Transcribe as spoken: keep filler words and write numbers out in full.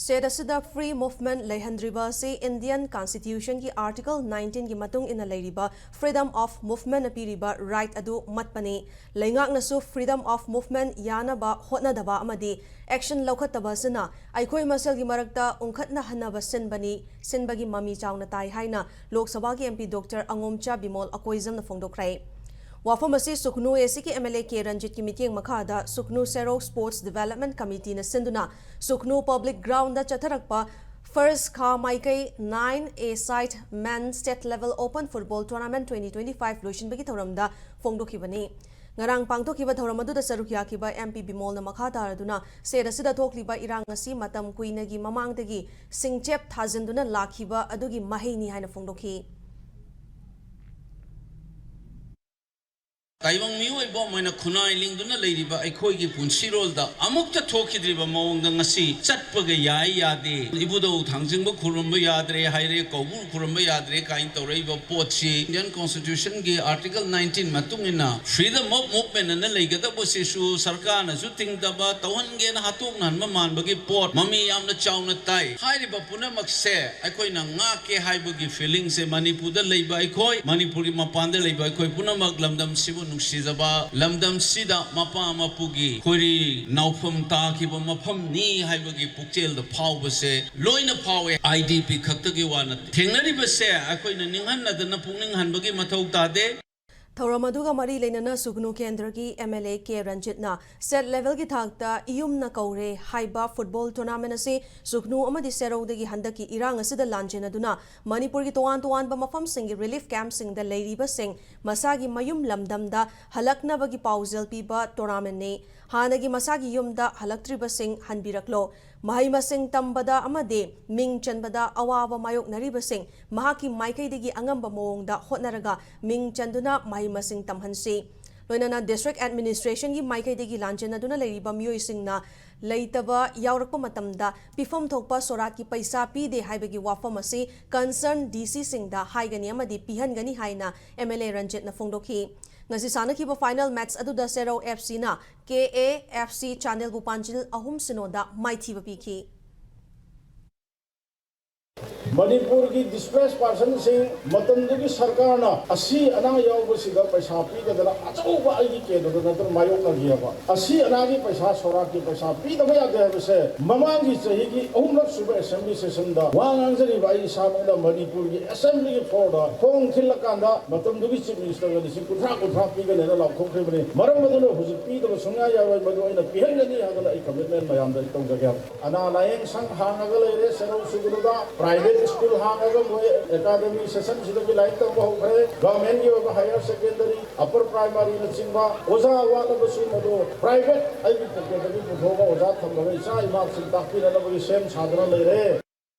State ꯑꯁꯤꯗ free movement ꯂꯩꯍꯟꯗ꯭ꯔꯤꯕ ꯑꯁꯤ Indian Constitution ꯒꯤ Article nineteen ꯒꯤ ꯃꯇꯨꯡ ꯏꯟꯅ ꯂꯩꯔꯤꯕ freedom of movement ꯅ ꯄꯤꯔꯤꯕ right ꯑꯗꯨ ꯃꯠꯄꯅꯤ꯫ ꯂꯩꯉꯥꯛꯅꯁꯨ freedom of movement ꯌꯥꯅꯕ ꯍꯣꯠꯅꯗꯕ ꯑꯃꯗꯤ action ꯂꯧꯈꯠꯇꯕ ꯑꯁꯤꯅ ꯑꯩꯈꯣꯏ ꯃꯁꯦꯜꯒꯤ ꯃꯔꯛꯇ ꯎꯪꯈꯠꯅꯍꯟꯅꯕ ꯁꯤꯟꯕꯅꯤ, ꯁꯤꯟꯕꯒꯤ ꯃꯃꯤ ꯆꯥꯎꯅ ꯇꯥꯏ ꯍꯥꯏꯅ ꯂꯣꯛ ꯁꯚꯥꯒꯤ M P Doctor ꯑꯉꯣꯝꯆꯥ ꯕꯤꯃꯣꯜ ꯑꯀꯣꯏꯖꯝꯅ ꯐꯣꯡꯗꯣꯛꯈ꯭ꯔꯦ꯫ ꯋꯥꯐꯝ ꯑꯁꯤ ꯁꯨꯈꯅꯨ A C ꯒꯤ M L A K ꯔꯟꯖꯤꯠꯀꯤ ꯃꯤꯠꯌꯦꯡ ꯃꯈꯥꯗ ꯁꯨꯈꯅꯨ ꯁꯦꯔꯧ Sports Development Committee ꯅ ꯁꯤꯟꯗꯨꯅ ꯁꯨꯈꯅꯨ Public Ground ꯗ ꯆꯠꯊꯔꯛꯄ First ꯈꯥ ꯃꯥꯏꯀꯩ nine A side Men State Level Open Football Tournament twenty twenty-five ꯂꯣꯏꯁꯤꯟꯕꯒꯤ ꯊꯧꯔꯝꯗ ꯐꯣꯡꯗꯣꯛꯈꯤꯕꯅꯤ꯫ ꯉꯔꯥꯡ ꯄꯥꯡꯊꯣꯛꯈꯤꯕ ꯊꯧꯔꯝ ꯑꯗꯨꯗ ꯁꯔꯨꯛ ꯌꯥꯈꯤꯕ M P ꯕꯤꯃꯣꯜꯅ ꯃꯈꯥ ꯇꯥꯔꯗꯨꯅ ꯁ꯭ꯇꯦꯠ ꯑꯁꯤꯗ ꯊꯣꯛꯂꯤꯕ ꯏꯔꯥꯡ ꯑꯁꯤ ꯃꯇꯝ ꯀꯨꯏꯅꯒꯤ ꯃꯃꯥꯡꯗꯒꯤ ꯁꯤꯡꯆꯦꯞ ꯊꯥꯖꯤꯟꯗꯨꯅ ꯂꯥꯛꯈꯤꯕ ꯑꯗꯨꯒꯤ ꯃꯍꯩꯅꯤ ꯍꯥꯏꯅ ꯐꯣꯡꯗꯣꯛꯈꯤ꯫ ꯇꯥꯏꯕꯪ ꯃꯤꯑꯣꯏꯕ ꯑꯃ ꯑꯣꯏꯅ ꯈꯨꯟꯅꯥꯏ ꯂꯤꯡꯗꯨꯅ ꯂꯩꯔꯤꯕ ꯑꯩꯈꯣꯏꯒꯤ ꯄꯨꯟꯁꯤꯔꯣꯜꯗ ꯑꯃꯨꯛꯇ ꯊꯣꯛꯈꯤꯗ꯭ꯔꯤꯕ ꯃꯑꯣꯡꯗ ꯉꯁꯤ ꯆꯠꯄꯒ ꯌꯥꯏ ꯌꯥꯗꯦ, ꯏꯕꯨꯙꯧ ꯊꯥꯡꯖꯤꯡꯕ ꯈꯨꯔꯨꯝꯕ ꯌꯥꯗ꯭ꯔꯦ ꯍꯥꯏꯔꯦ, ꯀꯧꯕ꯭ꯔꯨ ꯈꯨꯔꯨꯝꯕ ꯌꯥꯗ꯭ꯔꯦ ꯀꯥꯏꯅ ꯇꯧꯔꯛꯏꯕ ꯄꯣꯠꯁꯤ Indian Constitution ꯒꯤ Article nineteen ꯃꯇꯨꯡ ꯏꯟꯅ freedom of movement ꯑꯅ ꯂꯩꯒꯗꯧꯕꯁꯤꯁꯨ ꯁꯔꯀꯥꯔꯅꯁꯨ ꯊꯤꯡꯗꯕ, ꯇꯧꯍꯟꯒꯦꯅ ꯍꯥꯠꯇꯣꯛꯅꯍꯟꯕ ꯃꯥꯟꯕꯒꯤ ꯄꯣꯠ ꯃꯃꯤ ꯌꯥꯝꯅ ꯆꯥꯎꯅ ꯇꯥꯏ꯫ ꯍꯥꯏꯔꯤꯕ ꯄꯨꯝꯅꯃꯛꯁꯦ ꯑꯩꯈꯣꯏꯅ ꯉꯥꯛꯀꯦ ꯍꯥꯏꯕꯒꯤ feeling ꯁꯦ ꯃꯅꯤꯄꯨꯔꯗ ꯂꯩꯕ ꯑꯩꯈꯣꯏ, ꯃꯅꯤꯄꯨꯔꯒꯤ ꯃꯄꯥꯟꯗ ꯂꯩꯕ ꯑꯩꯈꯣꯏ ꯄꯨꯝꯅꯃꯛ ꯂꯝꯗꯝꯁꯤꯕꯨ ꯅꯨꯡꯁꯤꯖꯕ, ꯂꯝꯗꯝꯁꯤꯗ ꯃꯄꯥ ꯃꯄꯨꯒꯤ ꯈꯣꯏꯔꯤ ꯅꯥꯎꯐꯝ ꯇꯥꯈꯤꯕ ꯃꯐꯝꯅꯤ ꯍꯥꯏꯕꯒꯤ ꯄꯨꯛꯆꯦꯜꯗ ꯐꯥꯎꯕꯁꯦ ꯂꯣꯏꯅ ꯐꯥꯎꯋꯦ꯫ I D P ꯈꯛꯇꯒꯤ ꯋꯥ ꯅꯠꯇꯦ꯫ ꯊꯦꯡꯅꯔꯤꯕꯁꯦ ꯑꯩꯈꯣꯏꯅ ꯅꯤꯡꯍꯟꯅꯗꯅ ꯄꯨꯛꯅꯤꯡ ꯍꯟꯕꯒꯤ ꯃꯊꯧ ꯇꯥꯗꯦ꯫ ꯊꯧꯔꯝ ꯑꯗꯨꯒ ꯃꯔꯤ ꯂꯩꯅꯅ ꯁꯨꯒꯅꯨ ꯀꯦꯟꯗ꯭ꯔꯒꯤ M L A K ꯔꯟꯖꯤꯠꯅ state level ꯒꯤ ꯊꯥꯛꯇ ꯏꯌꯨꯝꯅ ꯀꯧꯔꯦ ꯍꯥꯏꯕ football tournament ꯑꯁꯤ ꯁꯨꯒꯅꯨ ꯑꯃꯗꯤ ꯁꯦꯔꯧꯗꯒꯤ ꯍꯟꯗꯛꯀꯤ ꯏꯔꯥꯡ ꯑꯁꯤꯗ ꯂꯥꯟꯖꯦꯟꯅꯗꯨꯅ ꯃꯅꯤꯄꯨꯔꯒꯤ ꯇꯣꯉꯥꯟ ꯇꯣꯉꯥꯟꯕ ꯃꯐꯝꯁꯤꯡꯒꯤ relief camp ꯁꯤꯡꯗ ꯂꯩꯔꯤꯕꯁꯤꯡ ꯃꯁꯥꯒꯤ ꯃꯌꯨꯝ ꯂꯝꯗꯝꯗ ꯍꯜꯂꯛꯅꯕꯒꯤ ꯄꯥꯎꯖꯦꯜ ꯄꯤꯕ tournament ꯅꯤ꯫ ꯍꯥꯟꯅꯒꯤ ꯃꯁꯥꯒꯤ ꯌꯨꯝꯗ ꯍꯜꯂꯛꯇ꯭ꯔꯤꯕꯁꯤꯡ ꯍꯟꯕꯤꯔꯛꯂꯣ꯫ ꯃꯍꯩ ꯃꯁꯤꯡ ꯇꯝꯕꯗ ꯑꯃꯗꯤ ꯃꯤꯡ ꯆꯟꯕꯗ ꯑꯋꯥꯕ ꯃꯥꯌꯣꯛꯅꯔꯤꯕꯁꯤꯡ ꯃꯍꯥꯛꯀꯤ ꯃꯥꯏꯀꯩꯗꯒꯤ ꯑꯉꯝꯕ ꯃꯑꯣꯡꯗ ꯍꯣꯠꯅꯔꯒ ꯃꯤꯡ ꯆꯟꯗꯨꯅ ꯃꯍꯩ ꯃꯁꯤꯡ ꯇꯝꯍꯟꯁꯤ꯫ ꯂꯣꯏꯅꯅ district administration ꯒꯤ ꯃꯥꯏꯀꯩꯗꯒꯤ ꯂꯥꯟꯖꯦꯟꯅꯗꯨꯅ ꯂꯩꯔꯤꯕ ꯃꯤꯑꯣꯏꯁꯤꯡꯅ ꯂꯩꯇꯕ ꯌꯥꯎꯔꯛꯄ ꯃꯇꯝꯗ ꯄꯤꯐꯝ ꯊꯣꯛꯄ ꯁꯣꯔꯥꯠꯀꯤ ꯄꯩꯁꯥ ꯄꯤꯗꯦ ꯍꯥꯏꯕꯒꯤ ꯋꯥꯐꯝ ꯑꯁꯤ concern D C ꯁꯤꯡꯗ ꯍꯥꯏꯒꯅꯤ ꯑꯃꯗꯤ ꯄꯤꯍꯟꯒꯅꯤ ꯍꯥꯏꯅ M L A ꯔꯟꯖꯤꯠꯅ ꯐꯣꯡꯗꯣꯛꯈꯤ꯫ ꯉꯁꯤ ꯁꯥꯟꯅꯈꯤꯕ final match ꯑꯗꯨꯗ ꯁꯦꯔꯧ F C ꯅ K A F C ꯆꯥꯟꯗꯦꯜꯕꯨ ꯄꯥꯟꯖꯤꯜ ꯑꯍꯨꯝ ꯁꯤꯅꯣꯗ ꯃꯥꯏꯊꯤꯕ ꯄꯤꯈꯤ꯫ ꯃꯅꯤꯄꯨꯔꯒꯤ ꯗꯤꯁꯄ꯭ꯂꯦꯁ ꯄꯥꯔꯁꯟꯁꯤꯡ ꯃꯇꯝꯗꯨꯒꯤ ꯁꯔꯀꯥꯔꯅ ꯑꯁꯤ ꯑꯅꯥ ꯌꯥꯎꯕꯁꯤꯗ ꯄꯩꯁꯥ ꯄꯤꯗꯗꯅ ꯑꯆꯧꯕ ꯑꯩꯒꯤ ꯀꯦꯟꯗ꯭ꯔꯗ ꯅꯠꯇꯅ ꯃꯥꯌꯣꯛꯅꯈꯤꯑꯕ꯫ ꯑꯁꯤ ꯑꯅꯥꯒꯤ ꯄꯩꯁꯥ, ꯁꯣꯔꯥꯛꯀꯤ ꯄꯩꯁꯥ ꯄꯤꯗꯕ ꯌꯥꯗꯦ ꯍꯥꯏꯕꯁꯦ ꯃꯃꯥꯡꯒꯤ ꯆꯍꯤꯒꯤ ꯑꯍꯨꯝꯂꯛ ꯁꯨꯕ ꯑꯦꯁꯦꯝꯕ꯭ꯂꯤ ꯁꯦꯁꯟꯗ ꯋꯥ ꯉꯥꯡꯖꯔꯤꯕ ꯑꯩ ꯏꯁꯥꯃꯛꯅ ꯃꯅꯤꯄꯨꯔꯒꯤ ꯑꯦꯁꯦꯝꯕ꯭ꯂꯤꯒꯤ ꯐ꯭ꯂꯣꯔꯗ ꯈꯣꯡ ꯊꯤꯜꯂꯀꯥꯟꯗ ꯃꯇꯝꯗꯨꯒꯤ ꯆꯤꯐ ꯃꯤꯅꯤꯁꯇꯔꯒ ꯂꯤꯁꯤꯡ ꯀꯨꯟꯊ꯭ꯔꯥ ꯀꯨꯟꯊ꯭ꯔꯥ ꯄꯤꯒꯅꯦꯅ ꯂꯥꯎꯊꯣꯛꯈ꯭ꯔꯤꯕꯅꯤ꯫ ꯃꯔꯝ ꯑꯗꯨꯅ ꯍꯧꯖꯤꯛ ꯄꯤꯗꯕ ꯁꯨꯡꯌꯥ ꯌꯥꯔꯣꯏ, ꯃꯗꯨ ꯑꯩꯅ ꯄꯤꯍꯟꯒꯅꯤ ꯍꯥꯏꯗꯅ ꯑꯩ ꯀꯃꯤꯠꯃꯦꯟ ꯃꯌꯥꯝꯗ ꯑꯩ ꯇꯧꯖꯒꯦ꯫ ꯑꯅꯥ ꯂꯥꯌꯦꯡ ꯁꯪ ꯍꯥꯡꯉꯒ ꯂꯩꯔꯦ, ꯁꯦꯔꯧ ꯁꯨꯒꯨꯅꯨꯗ ꯄ꯭ꯔꯥꯏꯚꯦꯠ ꯁ꯭ꯀꯨꯜ ꯍꯥꯡꯉꯒ ꯃꯣꯏ ꯑꯦꯀꯥꯗꯃꯤ ꯁꯦꯁꯟꯁꯤꯗꯒꯤ ꯂꯥꯏꯔꯤꯛ ꯇꯝꯕ ꯍꯧꯈ꯭ꯔꯦ꯫ ꯒꯚꯔꯟꯃꯦꯟꯒꯤ ꯑꯣꯏꯕ ꯍꯥꯌꯔ ꯁꯦꯀꯦꯟꯗꯔꯤ, ꯑꯄꯔ ꯄ꯭ꯔꯥꯏꯃꯥꯔꯤꯅꯆꯤꯡꯕ ꯑꯣꯖꯥ ꯋꯥꯠꯂꯕꯁꯨ ꯃꯗꯨ ꯄ꯭ꯔꯥꯏꯚꯦꯠ ꯑꯩꯒꯤ ꯄꯣꯀꯦꯠꯇꯒꯤ ꯄꯨꯊꯣꯛꯑꯒ ꯑꯣꯖꯥ ꯊꯝꯂꯒ ꯏꯆꯥ ꯏꯃꯥꯁꯤꯡ ꯇꯥꯛꯄꯤꯅꯅꯕꯒꯤ ꯁꯦꯝ ꯁꯥꯗꯨꯅ ꯂꯩꯔꯦ꯫